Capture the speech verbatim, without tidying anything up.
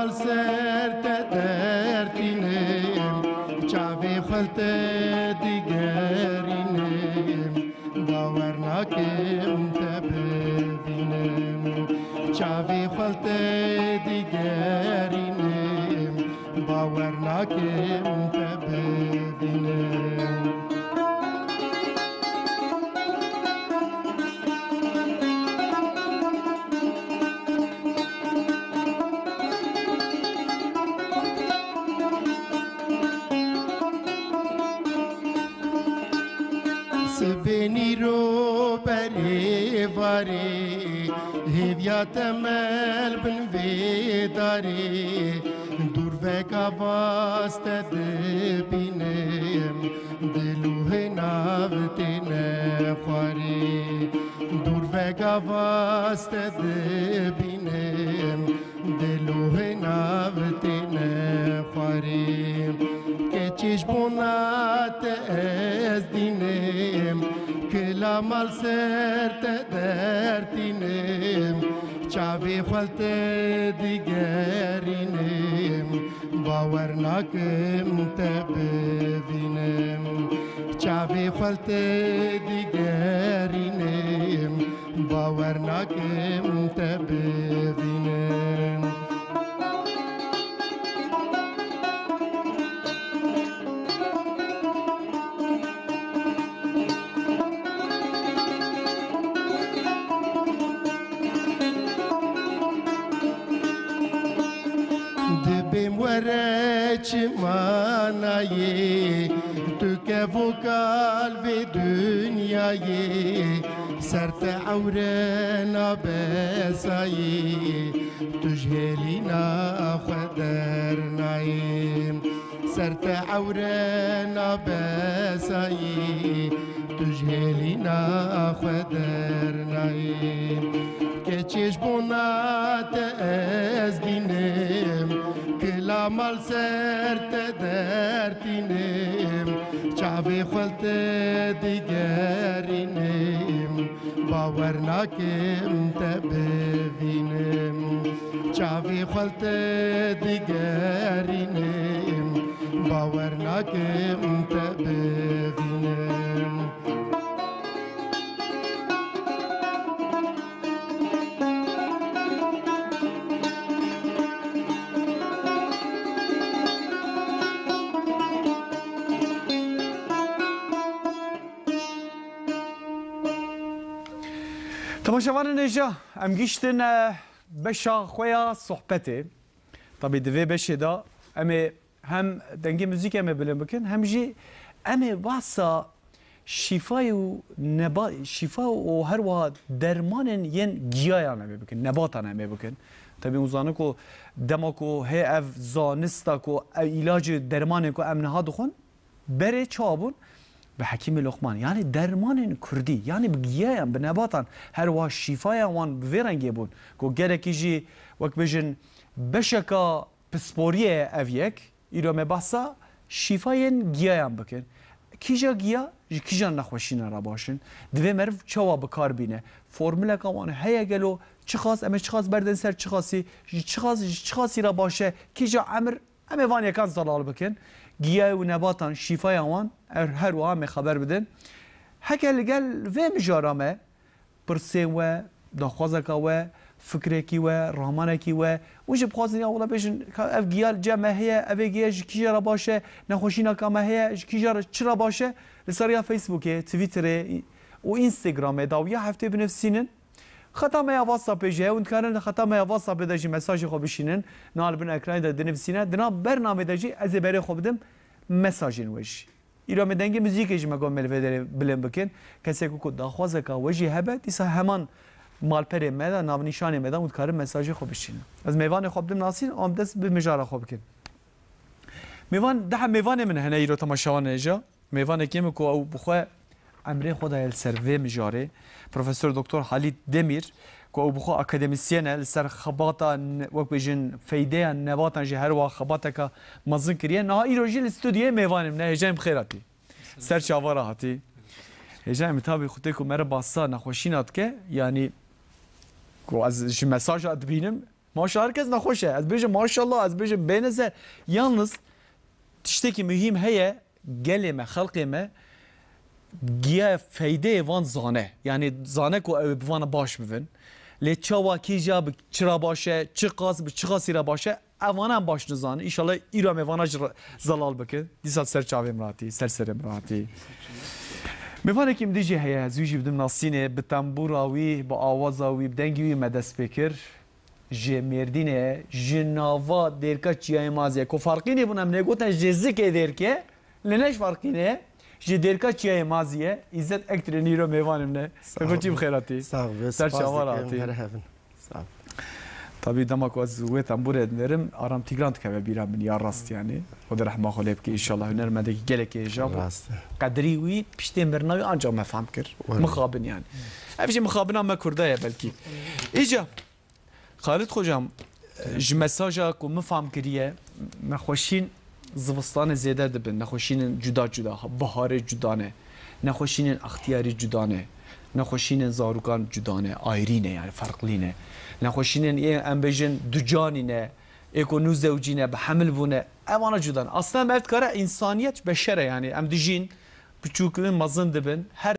Ser te dertînim, çavê xwe li te digerînim, bawer nakim te bibînim. Çavê xwe li te digerînim, bawer nakim te bibînim. Sibê nîro berê varê, hêviya temel bin vê darê. Dûr veka vaz te dibînim, dil û hênav têne xwarê. Dûr veka vaz te dibînim, dil û hênav têne xwarê. Keçê ji bona te ez dînim, kila mal ser te dertînim. Çavê xwe li te digerînim, bawer nakim te bibînim. Çavê xwe li te digerînim, bawer nakim te bibînim. Dibêm were çima nayê, tu kevoka li vê dinyayê, ser te ewre nabe sayê, tu ji hêlîna xwe dernayê. Ser te ewre nabe sayî, tu ji hêlîna xwe dernayî. Keçê ji bona te ez dînim, kila mal ser te dertînim. Çavê xwe li te digerînim, bawer nakim te bivînim. Çavê xwe li te digerînim, bawer nakim te bivînim. Temaşevanên hêja, em gihîştin, e, beşa xwe ya sohbetê. Tabî di vê beşê de em ê hem dengê muzîkê em ê bilind bikin, hem jî em ê behsa şîfayê û neba-, şîfa û herwiha dermanên yên giyayan em ê bikin, nebatan em ê bikin. Tabî hûn zanin ku dema ku hê ev zanista ku ev îlacê dermanên ku em niha dixwin, berê çawa bûn? Bi Hekîmê Loqman, yanî dermanên kurdî, yanî bi giyayan, bi nebatan, her wiha şîfaya wan bi vê rengê bûn, ku gelekî jî, wek bêjin, beşeka pisporiyê ye ev yek. Îro me behsa şîfayên giyayan bikin. Kîja giya ji kîjan nexweşînan re baş in? Divê meriv çawa bi kar bîne? Formuleka wan heye gelo? Çiqas, em ê çiqas berdin ser çiqasî? Ji çiqas, ji çiqasî re baş e? Kîja emir? Em ê van yekan zelal bikin. Giyayê û nebatan, şîfaya wan, her, her wiha em ê xeber bidin. Heke li gel vê mijara me pirsên we, daxwazeka we, fikrekî we, ramanekî we, hûn jî bixwazin ya wela bêjin, ka ev giya li cem me heye, ev ê giya ji kîja re baş e, nexweşîneka me heye, ji kîja re çi re baş e, li ser ya Facebookê, Twitterê û Instagramê dawiya heftê binivîsînin. Xeta me ya WhatsAppê jî heye, hûn dikarin li xeta me ya WhatsAppê de jî mesajê xwe bişînin. Niha li bin ekranê de dinivîsîne. Di nav bernamê de jî ez ê berê xwe bidim mesajên we jî. Îro me dengê muzîkê jî me got me li vê derê bilind bikin. Kesê ku, ku daxwazeka we jî hebe, dîsa heman malperê me de, navnîşanê me de hûn dikarin mesajê xwe bişînin. Ez mêvanê xwe bidim nasîn, em dest bi mijara xwe bikin. Mêvan, daha mêvanê min hene îro temaşevanê hêja. Mêvanekê min ku ew bi xwe emrê xwe daye li ser vê mijarê, Profesor Doktor Halît Demîr, ku ew bi xwe akademîsyen e, li ser xebata ne-, wek bêjin feydeya nebatan jî her wiha xebateka mezin kiriye. Niha îro jî li stûdyoyê mêvanê min e, hêjayê min bi xêr hatî. Ser çava re hatî. Hêjayê min tabî xwedê ku me re basa nexweşîna dike, yanî ku ez ji mesaja dibînim, Maşallah, her kes nexweş e. Ez bêjim maşallah, ez bêjim bêne ser. Yalnız tiştekî muhîm heye, gelê me, xelqê me giya feydeyê van zane. Yani zane ku ew ê bi vana baş bibin. Lê çawa, kîja, bi çira baş e, çi qas, bi çi qasî re baş e, ev vana em baş nizanin. Înşallah îro em ê vana jî re-, zelal bikin. Dîsa ser çavê min hatî, ser serê min hatî. Mêvanekî min dijî heye, ez wî jî bidim nasînê, bi tembûra wî, bi awaza wî, bi dengê wî me dest pê kir. Ji Mêrdînê, ji nava Dêrka Çiyayê Maziyê. Ku farqînê bûn, em nêgotin ji Zikê Dêrkê, lê ne ji farqînê, ji Dêrka Çiyayê Maziyê. Îzzet Ektirê nîro mêvanê min e. Sağ Keko çî ol. Bi xêr hatî. Sağ ol. Ser Spas çavan dikim, hatî. Her hevin. Sağ ol. Tabî dema ku ez wê tembûrê dinêrim, Aram Tîgran dikeve bîra min ya rast yani. Xwedê rehma xwe lê bike înşallah, hunermendekî gelekî hêja bû. Rast e. Qedrî wî piştê mirina wî anca me fehm kir. Wele. Mixabin yani. Ev jî mixabina me kurda ye belkî. Îca, Xalid Xocam, ji mesaja ku min fehm kiriye, nexweşîn zivistanê zêde dibin, nexweşînên cuda cuda, biharê cuda ne, nexweşînên extiyarî cuda ne, nexweşînên zarokan cuda ne, ayrî ne, yani ferqlî ne. Nexweşînên ê, em bêjin, ducanî ne, ê ku nû zewcî ne, bi hemil bûne, evana cuda ne. Aslında em ev dikare însaniyet, beşer e yani, em dijîn, biçûk dibin, mezin dibin, her